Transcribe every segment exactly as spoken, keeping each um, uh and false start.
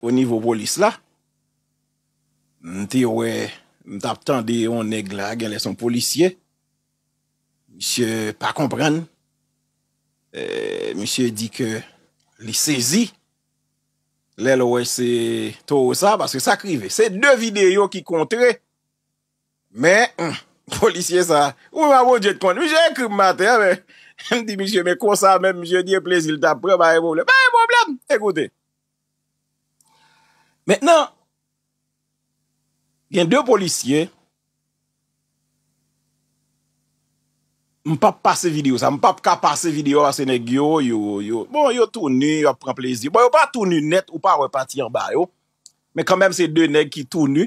o nivo polis la. M te wè, m t ap tande yon nèg la, genlè se yon polisye. Misye pa konprann. Eh, misye di ke li sezi lè l wè se towo sa, paske sa k rive. Se de videyo ki kontre. Men, hmm, polisye sa, ou pa Bondye t konn. Misye ekri m maten an, men, m di misye, men konsa menm, misye di e plezi l t ap pran, pa gen pwoblèm. Pa gen pwoblèm! Ekoute. Mentnan, gen de polisye, m p ap pase videyo sa, m p ap ka pase videyo a, paske nèg yo, yo, yo, bon, yo tou ni, y ap pran plezi. Bon, yo pa tou ni nèt, ou pa wè pati anba yo. Men kanmenm, se de nèg ki tou ni.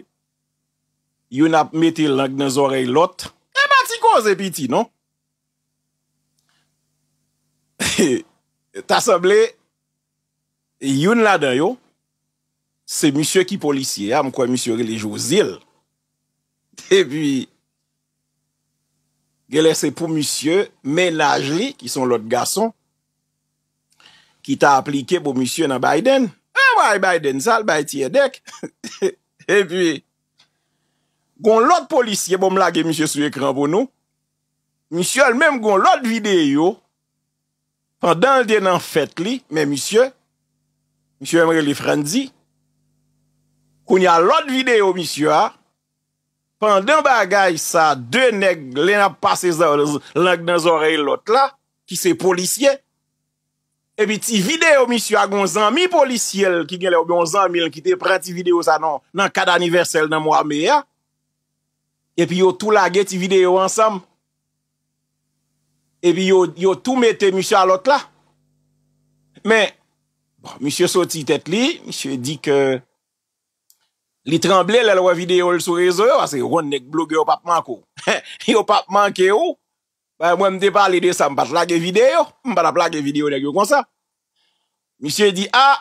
Youn ap mete lang nan zòrèy lòt. E pa ti koze piti, non. Ta sanble, youn ladan yo, se misye ki polisye a, m kwè misye rele Josil. Epi, genlè se pou misye, mennaj li, ki se yon lòt gason, ki ta aplike pou misye nan Biden. E bay Biden sa, l bay ti èdèk. Epi, gon lòt polisye, bon, m lage misye sou ekran pou nou. Misye, l menm, gon lòt videyo, pandan l te nan fèt li, men misye, misye menm rele Frandy. Kounye a, lòt videyo misye a, pandan bagay sa, de nèg, len ap pase zò-, lang nan zòrèy lòt la, ki se polisye. Epi ti videyo misye a, gon zanmi polisye l ki genlè, oubyen yon zanmi l ki te pran ti videyo sa nan, nan kad anivèsè l nan mwa me a. Epi yo tou lage ti videyo ansanm. Epi yo, yo tou mete misye a lòt la. Men, bon, misye soti tèt li, misye di ke li tranble lè l wè videyo l sou rezo yo, paske yo konn nèg blogè yo p ap manke w. Yo p ap manke w. Bay, mwen, m te pale de sa, m pa t lage videyo. M pa t ap lage videyo nèg yo konsa. Misye di, a,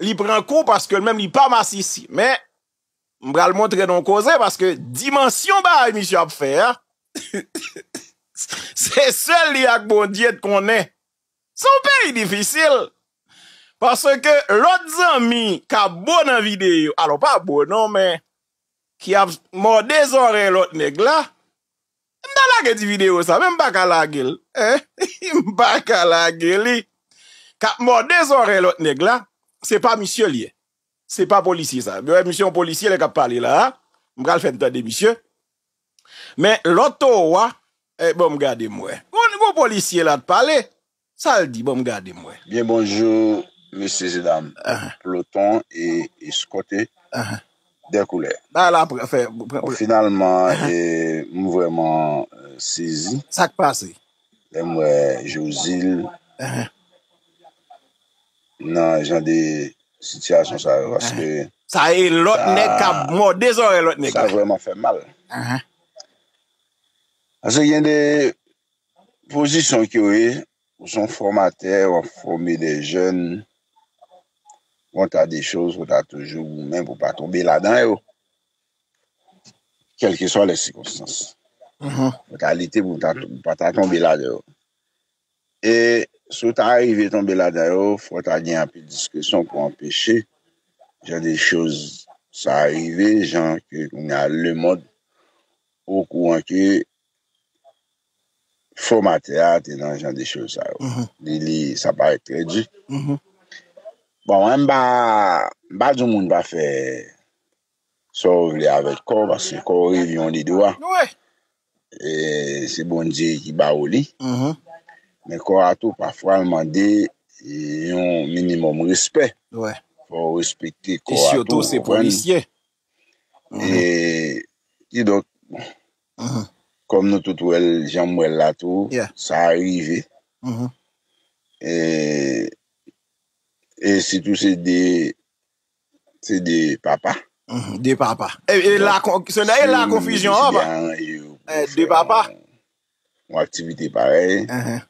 li pran kou paske l menm li pa masisi. Men, m pral montre nou yon koze paske dimansyon bagay misye ap fè a, se sèl li ak Bondye t konnen. Se yon peyi difisil. Paske lòt zanmi k ap bo nan videyo, alò pa bo non, men ki ap mòde zòrèy lòt nèg la, m ta lage ti videyo sa, men m pa ka lage l. Hein? M pa ka lage li. K ap mòde zòrèy lòt nèg la, se pa misye l ye. Se pa polisye sa. Misye yon polisye lè k ap pale la a. M pral fè n tande misye. Men lòt towo a, eh, bon, m gade m wè. Gon, gon polisye la t pale. Sa l di? Bon, m gade m wè. Byen bonjou, mesye e dam. Ahan. Ploton e eskòte. Ahan. De koulè. Ba la, pran, fè, pran, bon, pran. Finalman, ahan, e, m vrèman, e, sezi. Sa k pase? Lè m wè Josil, ahan, nan jan de sitiyasyon sa yo, paske, ahan, sa e lòt nèg k ap mòde zòrèy lòt nèg la. Sa vrèman fè m mal. Ahan. Paske gen de pozisyon ke w ye, ou se yon fòmatè, w ap fòme de jèn, yon ta de choz, ou ta toujou goumen pou w pa tonbe ladan yo. Kèlkeswa lè sikonstans. Mhm. Ou ta lite pou w ta, pou w pa ta tonbe ladan yo. E si w ta rive tonbe ladan yo, fò w ta gen anpil diskresyon pou anpeche jan de choz sa rive, jan ke kounye a lemonn okouran ke fòmatè a te nan jan de choz sa yo. Mhm. Li, li, sa parèt trè di. Mhm. Bon, mwen, m pa, m pa di yon moun pa fè sa w vle avèk kò w, paske kò w revyen w de dwa. Wi. E se Bondye ki ba w li. Mhm. Men kò a tou, pafwa, l mande, e, yon minimòm respè. Wi. Fò w respekte kò a tou, w konprann? E sitou, se polisye. Mhm. E, kidonk, mhm, kòm nou tout wè l, jan m wè l la tou, yeah, sa rive. Mhm. E, e sitou se de, se de papa. Mhm, de papa. E, e la, donk, kon-, se la, e la konfizyon an, pa? Yo deside aranje yo pou, eh, de papa, fè yon, yon aktivite parèy. Mhm.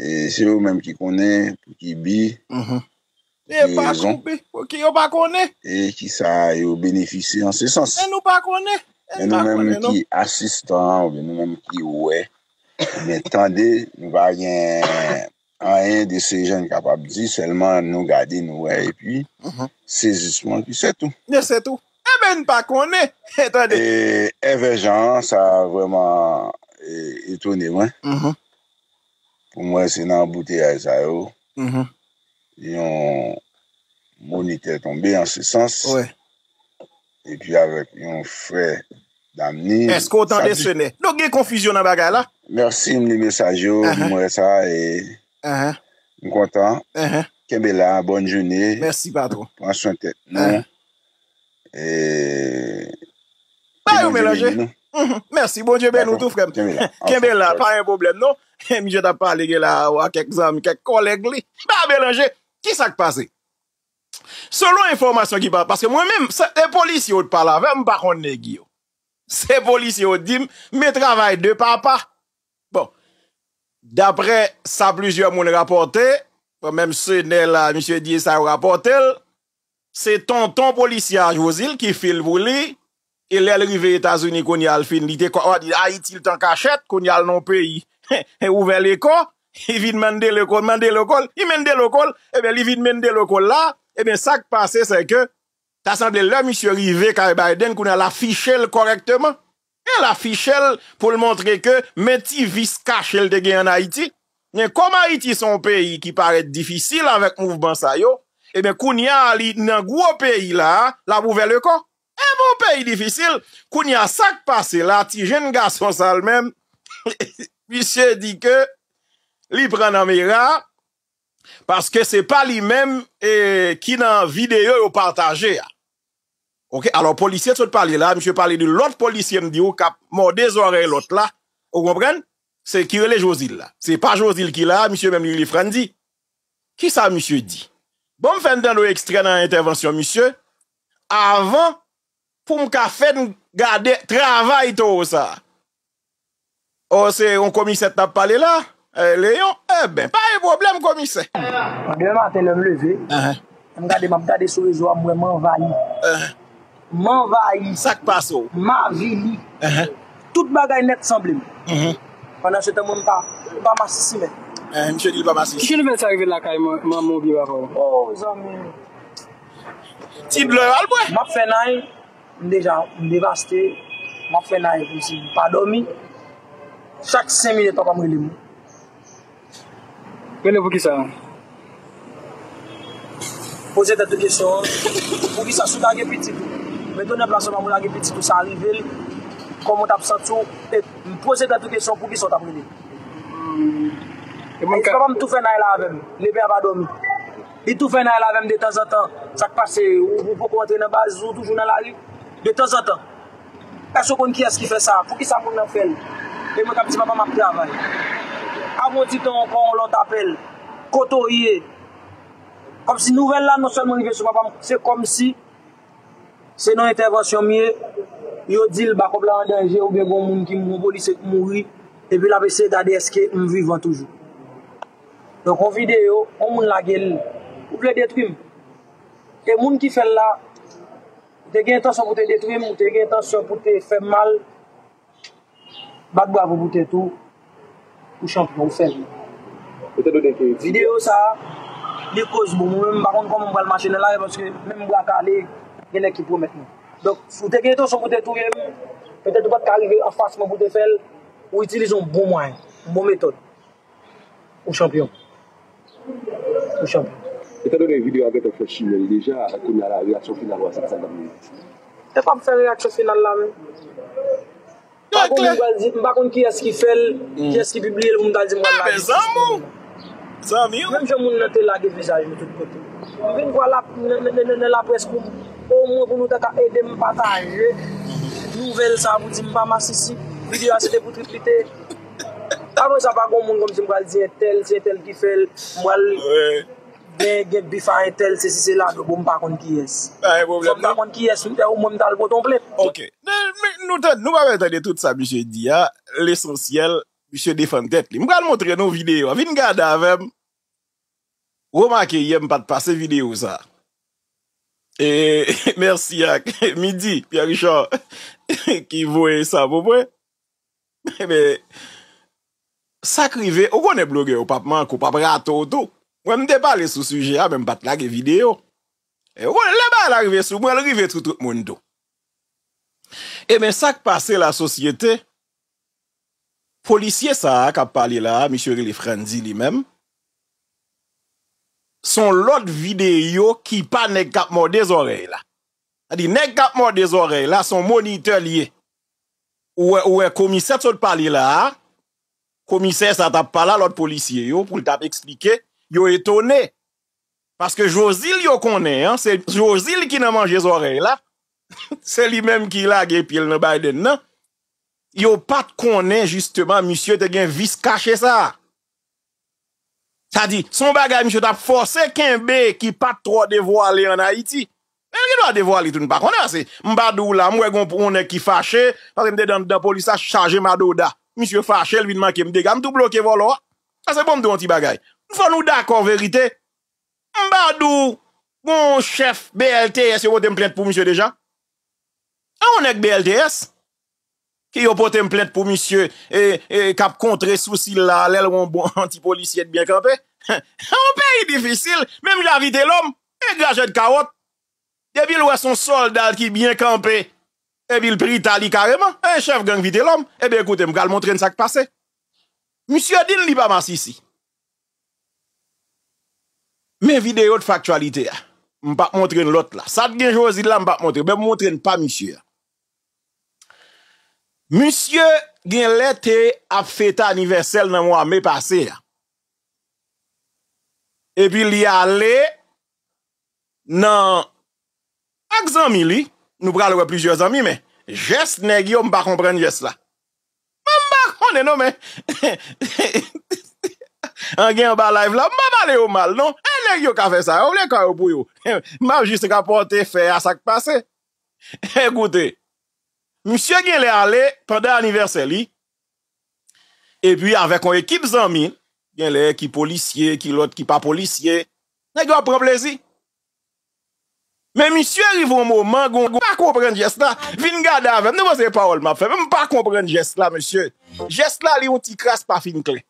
E se yo menm ki konnen pou ki bi, mhm, pou ki rezon, pou ki yo pa konnen. E kisa yo benefisye an se sans. E nou pa konnen. E nou pa konnen, non. Men nou menm ki asistan, oubyen nou menm ki wè, oubyen tande, nou pa gen anyen de se jan n kapab di, sèlman nou gade, nou wè, epi sezisman, epi se tou. Men se tou. Enben, n pa konnen. Tande. E Èvè Jan an, sa vrèman e, etone mwen. Pou mwen, se nan anbouteyaj sa yo, yon monitè tonbe an se sans. Epi avèk yon frè dam ni. Èske w tande, Senè? Donk, gen konfizyon nan bagay la? Mèsi, m li mesaj yo, m wè sa, e m kontan. Kenbe la, bòn jounen. Mèsi, patwon. Pran swen tèt nou. Pa yo melanje. Mèsi, Bondye beni w tou, frè m. Kenbe la, pa gen pwoblèm, non. Misye t ap pale gen la a kèk zanmi, kèk kòlèg li. Pa melanje. Ki sa k pase? Selon enfòmasyon ki pa, paske mwen menm, se, e polisye yo t pale avè m, m pa konn nèg yo. Se polisye yo di m, men travay de papa. Bon, daprè sa plizyè moun rapòte, bon, menm Senè la, misye di sa yo rapòte l, se tonton polisye a Josil ki fil pou li, e lè l rive Etazini kounye a, l fin, li te kwa, w a di Ayiti, l t an kachèt, kounye a l nan yon peyi, ouvè lekò, li vin mande lekòl, mande lekòl, li mande lekòl, ebyen, li vin mande lekòl la, ebyen, sa k pase, se ke, ta sanble lè misye rive kay Biden, kounye a l afiche l kòrèkteman. E l afiche l pou l montre ke men ti vis kache l te gen ann Ayiti. Men kòm Ayiti se yon peyi ki parèt difisil avèk mouvman sa yo, ebyen kounye a li nan gwo peyi la a, l ap ouvè lekò. E bon peyi difisil, kounye a sa k pase la, ti jenn gason sa l menm, misye di ke li pran nan mera, paske se pa li menm e, ki nan videyo yo pataje a. Oke, alò polisye sot pale la, misye pale de lòt polisye m di w k ap mòde zòrèy lòt la, ou konprann? Se ki rele Josil la. Se pa Josil ki la, misye menm li rele Frandy. Kisa misye di? Bon, m fè n tande yon ekstrè nan entèvansyon misye, avan pou m ka fè n gade travay towo sa a. O, se yon komisè t ap pale la, eh, Leyon? Enben, pa gen pwoblèm, komisè. Demen maten, lè m leve, m gade, m ap gade sou rezo a, m wè m anvayi. M anvayi. Sa k pase w? M avili. Tout bagay nèt sanble m. Pandan se tan, mwen, m pa, m pa masisi, men. Misye di l pa masisi. Kijan nouvèl sa rive lakay manman w, byen papa w? O, zanmi. Ti dlo yo al bwè. M ap fè nay, m deja, m devaste, m ap fè nay kòmsi m pa dòmi. Chak senk minit, papa m rele m. Rele pou kisa? Poze tèt ou kesyon an, poukisa si w ta gen pitit ou, mete w nan plas papa m, ou ta gen pitit ou, sa rive l, kòman w t ap santi w? E poze tèt ou kesyon, poukisa w t ap rele? Paske papa m tou fè nay la avè m, lepè a pa dòmi. Li tou fè nay la avè m detanzantan. Sa k pase, ou, ou poko antre nan baz, ou toujou nan lari? Detanzantan. Èske w konn kiyès ki fè sa? Poukisa moun nan fè l? E mwen k ap di papa m ap travay. Avan w di tan ankò, yon lòt apèl. Kote w ye? Kòmsi nouvèl la non sèlman rive sou papa m, se kòmsi se nan entèvansyon m ye, yo di l bakòp la an danje oubyen gen yon moun ki, yon polisye ki mouri, epi l ap eseye gade èske m vivan toujou. Donk, yon videyo, yon moun lage l, ou vle detwi m. E moun ki fè l la, ou te gen entansyon pou te detwi m, ou te gen entansyon pou te fè m mal, bat bravo pou tèt ou, ou chanpyon, ou fè l. Videyo sa a, li koz bon. Mwen menm, m pa konn kòman m pral mache nan lari, paske menm bra kale, gen nèg ki pwomèt mwen. Donk, si w te gen entansyon pou te touye m, petèt ou pa t ka rive anfas mwen pou te fè l, ou itilize yon bon mwayen, yon bon metòd. Ou chanpyon. Ou chanpyon. Etandone videyo a gentan fè chimen l deja, kounye a la, reyaksyon final ou a, se kisa l t ap gen? E pa m fè reyaksyon final la menm. M pa konn, m pral di, m pa konn kiyès ki fè l, kiyès ki pibliye l pou m ta di m pral lage. Menm jan moun nan te lage vizaj nou tout kote. M vin vwa la, nan, nan, nan, nan laprès pou, omwen pou nou ta ka ede m pataje nouvèl sa pou di m pa masisi. Videyo a se te pou triplite. Apre sa, pa gen moun kòmsi m pral di entèl, se entèl ki fè l, m pral gen, gen bif a entèl, se si se la, bon, m pa konn kiyès. Fò m ta konn kiyès, m te omwen m t al pote yon plent. Ok. Nou, nou, nou pa bezwen tande tout sa misye di a. Lesansyèl, misye defann tèt li. M pral montre nou videyo a. Vin gade avè m. Remake yè m pa t pase videyo sa. E mèsi ak Midi, Pierre Richard, ki voye sa pou mwen. Ebyen, Sa k rive, ou konnen blogè yo p ap manke, w p ap rate w tou. Mwen, m te pale sou sijè a, men m pa t lage videyo. E ou konnen, lè bagay la rive sou mwen, l rive sou tout moun tou. Ebyen, sa k pase la, sosyete, polisye sa a k ap pale la a, misye rele Frandzy li menm, se yon lòt videyo ki pa nèg k ap mòde zòrèy la. Sa di, nèg k ap mòde zòrèy la, se yon monitè l ye. Ou wè, ou wè komisè t sot pale la a, komisè sa t ap pale a lòt polisye yo pou l t ap eksplike, yo etone. Paske Jozil yo konnen an, se Jozil ki nan manje zòrèy la, se li menm ki lage pye l nan Biden nan. Yo pa t konnen jisteman misye te gen vis kache sa a. Sa di, se yon bagay misye t ap fòse kenbe ki pa t twò devwale ann Ayiti. Men l gen dwa devwale tou, n pa konnen ase. M pa di w la, m wè gon yon nèg ki fache, paske m te anndan polis la, chaje madoda. Misye fache, l vin manke m dega, m tou bloke vòlò a. Sa se bon m di w yon ti bagay. Fò nou dakò verite. M pa di w, gon chèf B L T S yo pote m plent pou misye deja. An yon nèg B L T S, ke yo pote m plent pou misye, e, e, k ap kontre sousi l la, lè l wè yon bon, yon ti polisye t byen kanpe. Yon peyi difisil, menm jan Vitelòm, e grajè d kawòt. Depi l wè se yon sòlda l ki byen kanpe, epi l pritali kareman, e chèf gang Vitelòm, ebyen, koute, m pral montre n sa k pase. Misye di n li pa masisi. Men videyo t fè aktyalite a. M p ap montre n lòt la. Sa t gen Jozil la, m p ap montre. Men m montre n pa misye a. Misye gen lè te ap fete anivèsè l nan mwa me pase a. Epi li ale nan ak zanmi li, nou pral wè plizyè zanmi, men jès nèg yo, m pa konprann jès la. Mwen m pa konnen non, men an gen anba live la, m pa pale yo mal non. E nèg yo ka fè sa, yo vle kò yo pou yo. M ap jis rapòte fè a sa k pase. Ekoute, misye genlè ale pandan anivèsè li, epi avèk yon ekip zanmi, genlè ki polisye, ki lòt ki pa polisye, nèg yo ap pran plezi. Men misye rive yon moman, gon, gon pa konprann jès la, vin gade avè m, nou panse se pawòl m ap fè, men m pa konprann jès la, mesye. Jès la, li yon ti kras pa fin klè.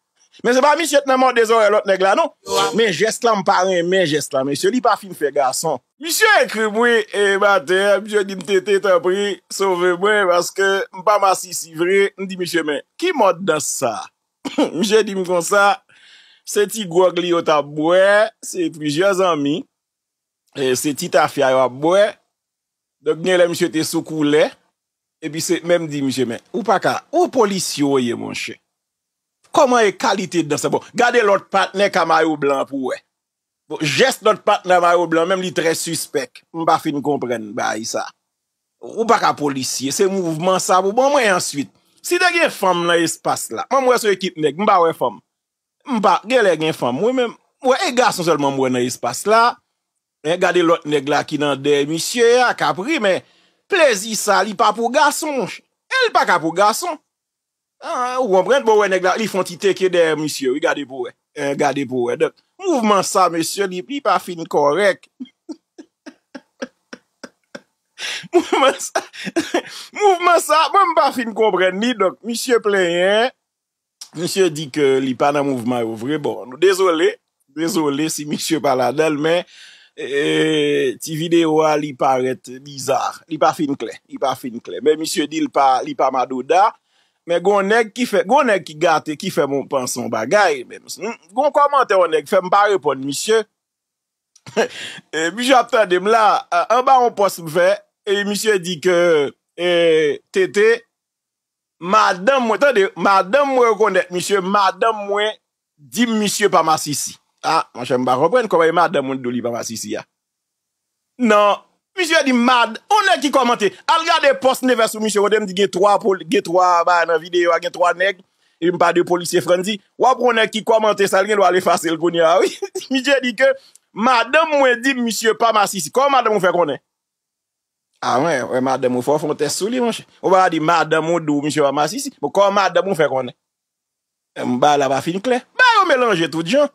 Men se pa misye t nan mòde zòrèy lòt nèg la, non. Men jès la, m pa renmen jès la, mesye. Li pa fin fè gason. Misye ekri m, wi, e, maten an, misye di m, "Tete, tanpri, sove mwen, paske m pa masisi vre." M di misye, "Men, ki mòd dans sa a?" Misye di m konsa, se ti gwòg li yo t ap bwè, se plizyè zanmi, e, se ti tafya yo ap bwè. Donk, gen lè misye te sou koulè, epi se, men m di misye, "Men, ou pa ka, ou polisye w ye, monchè. Kòman e kalite dans sa?" Bon, gade lòt patnè k a mayo blan pou wè. Bon, jès lòt patnè a mayo blan, menm li trè sispèk. M pa fin konprann bagay sa. Ou pa ka polisye, se mouvman sa pou ban mwen answit. Si te gen fanm nan espas la, mwen m wè se ekip nèg, m pa wè fanm. M pa, genlè gen fanm, wi, men, wè, e gason sèlman m wè nan espas la. Men gade lòt nèg la ki nan dèyè misye a, k ap ri, men plezi sa, li pa pou gason, monchè. E li pa ka pou gason. Ah, ou konprann? Bon, wè nèg la, li fè yon ti teke dèyè misye, wi, gade pou wè. Eh, gade pou wè. Donk, mouvman sa, mesye, li, li pa fin kòrèk. Mouvman sa, mouvman sa, mwen, m pa fin konprann li. Donk, misye plenyen. Misye di ke li pa nan mouvman yo vre. Bon, nou dezole. Dezole si misye pa ladan l, men, e, ti videyo a, li parèt biza. Li pa fin klè. Li pa fin klè. Men misye di l pa, li pa madoda. Men gon nèg ki fè, gon nèg ki gate, ki fè m panse yon bagay. Men, hmm, gon kòmantè yon nèg fè, m pa reponn misye. E, misye ap tande m la, a, anba yon pòs m fè, e misye di ke, e, Tete, madanm mwen, tande, madanm mwen rekonèt misye, madanm mwen di m misye pa masisi. Ah, monchè, m pa konprann kòman e madanm ou di w li pa masisi a. Non, misye di mad, yon nèg ki kòmante, al gade pòs nevè sou misye, kote m di gen twa pol-, gen twa bagay nan videyo a, gen twa nèg, epi m pale de polisye Frandzy. W ap wè yon nèg ki kòmante sa, l gen dwa al efase l kounye a, wi. Misye di ke madanm mwen di m misye pa masisi. Kòman madanm ou fè konnen? Ah, wè, wè, madanm ou fè w fè yon tès sou li, monchè. Ou pa di madanm ou di w misye pa masisi. Bon, kòman madanm ou fè konnen? M, bagay la pa fin klè. Bagay yo melanje tout jan.